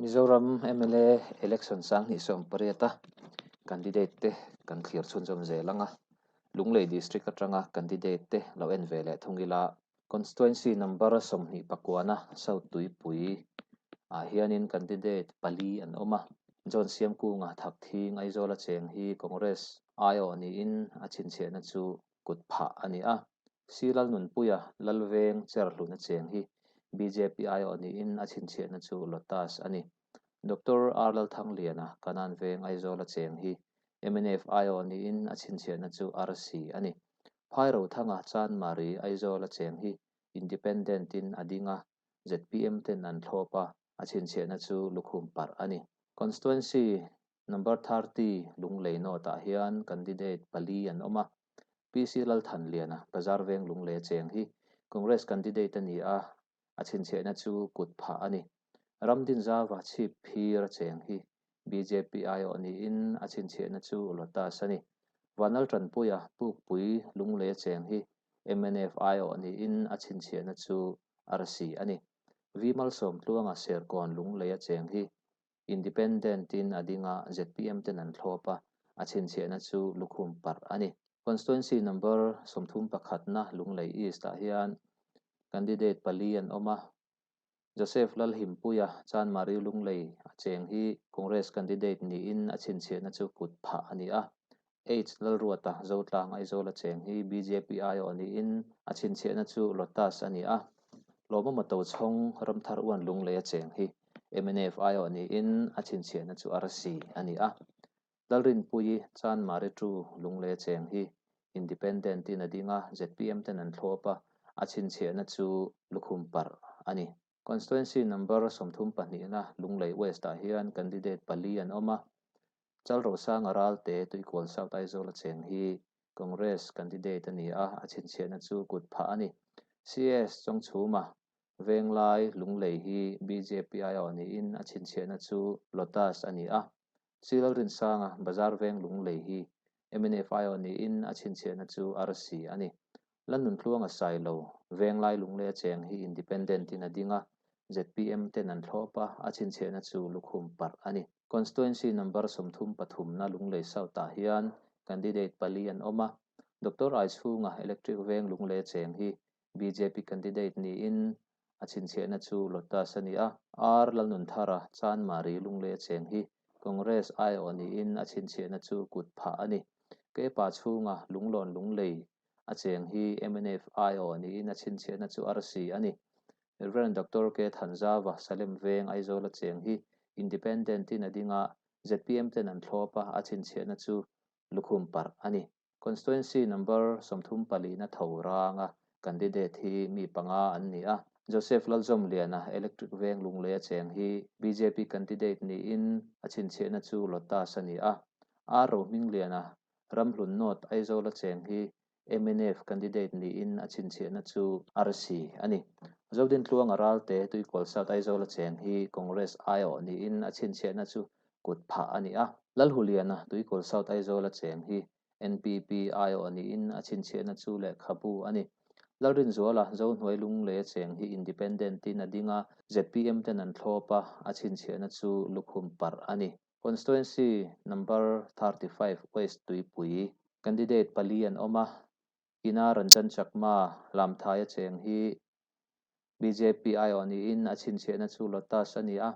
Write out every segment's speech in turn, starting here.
Mizoram mla election 2018 a candidate te kan thlir chhunzawm zel ang a, Lunglei district atanga candidate te lo en ve leh thung ila. Constituency number 29 South Tuipui ah hianin candidate pali an awm a, John Siamkunga Thakthing Aizawl a cheng hi Congress aiawh niin a chhinchhiahna chu kut phah a ni a. Si Lalnunpuia Lalveng Cherhlun a cheng hi bjp aiawh niin a chhinchhiahna chu Lotus a ni. Doctor R Lalthangliana Kanan Veng Aizawl a cheng hi mnf aiawh niin a chhinchhiahna chu RC a ni. Phairothanga Chanmari Aizawl a cheng hi Independent in a ding a, zpm ten an thlawp a, a chhinchhiahna chu lukhum parh a ni. Constituency Number 30 Lunglei North ah hian candidate pali an awm a, PC Lalthanliana, Bazar Veng Lunglei a cheng hi Congress candidate a ni a, a chhinchhiahna chu kut phah a ni. Ramdinzava chhip phir a cheng hi bjp aiawh niin a chhinchhiahna chu Lotus a ni. Vanal Tanpuia, Pukpui Lunglei a cheng hi mnf aiawh niin a chhinchhiahna chu Arsi a ni. V Malsawmtluanga Serkawn Lunglei a cheng hi Independent in a ding a, zpm ten an thlawp a, a chhinchhiahna chu lukhum parh a ni. Constituency number 31 na Lunglei East ah hian candidate pali an awm a, Joseph Lalhimpuia Chanmari Lunglei a cheng hi Congress candidate niin a chhinchhiahna chu kut phah a ni a. H Lalruata Zotlang Aizawl a cheng hi bjp aiawh niin a chhinchhiahna chu Lotus a ni a. Lawmawma Tochhawng Ramthar Uan Lunglei a cheng hi mnf aiawh niin a chhinchhiahna chu Arsi a ni a. Lalrinpuii Chanmari Tu Lunglei a cheng hi Independent in a ding a, zpm ten an thlawp a, a chhinchhiahna chu lukhum parh a ni. Constituency number 32 na Lunglei West ah hian candidate pali an awm a, Chalrosanga Ralte Tuikual South Aizawl a cheng hi Congress candidate a ni a, a chhinchhiahna chu kut phah a ni. CS Chawngchhuma Venglai Lunglei hi bjp aiawh niin a chhinchhiahna chu Lotus a ni a. Silalrinsanga Bazar Veng Lunglei hi mnf aiawh niin a chhinchhiahna chu Arsi a ni. Lannun Tluanga Sailo Venglai Lunglei a cheng hi Independent in a ding a, zpm ten an thlawp a, a chhinchhiahna chu lukhum parh a ni. Constituency number 33 na Lunglei South ah hian candidate pali an awm a, Doctor Aichhunga Electric Veng Lunglei a cheng hi bjp candidate niin a chhinchhiahna chu Lotus a ni a. R Lalnunthara Chanmari Lunglei a cheng hi Congress aiawh niin a chhinchhiahna chu kut phah a ni. Kepa chhunga Lunglawn Lunglei a cheng hi mnf aiawh niin a chhinchhiahna chu Arsi a ni. Reverend Doctor K Thanzava Salem Veng Aizawl a cheng hi Independent in a ding a, zpm ten an thlawp a, a chhinchhiahna chu lukhum parh a ni. Constituency number 34 na tho ranga candidate hi mi panga an ni a. Joseph Lalzawmliana Electric Veng Lunglei a cheng hi bjp candidate niin a chhinchhiahna chu Lotus a ni a. R Rohmingliana Ramhlun North Aizawl a cheng hi mnf candidate niin a chhinchhiahna chu Arsi a ni. Zodin Tluanga Ralte Tuikual South Aizawl a cheng hi Congress aiawh niin a chhinchhiahna chu kut phah a ni a. Lalhuliana Tuikual South Aizawl a cheng hi NPP aiawh niin a chhinchhiahna chu lehkhabu a ni. Lalrinzuala Zohnuai Lunglei a cheng hi Independent in a ding a, zpm ten an thlawp a, a chhinchhiahna chu lukhum parh a ni. Constituency number 35 West Tuipui candidate pali an awm a, Kina Ranjan Chakma Lamthai a cheng hi bjp aiawh niin a chhinchhiahna chu Lotus a ni a.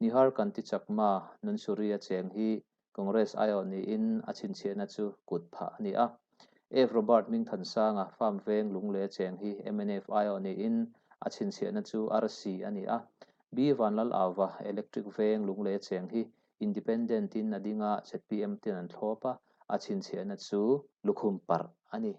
Nihar Kanti Chakma Nunsuri a cheng hi Congress aiawh niin a chhinchhiahna chu kut phah a ni a. F Robert Mingthansanga Farm Veng Lunglei a cheng hi mnf aiawh niin a chhinchhiahna chu Arsi a ni a. B Vanlal Ava Electric Veng Lunglei a cheng hi Independent in a ding a, zpm ten an thlawp a, a chhinchhiahna chu lukhum parh a ni.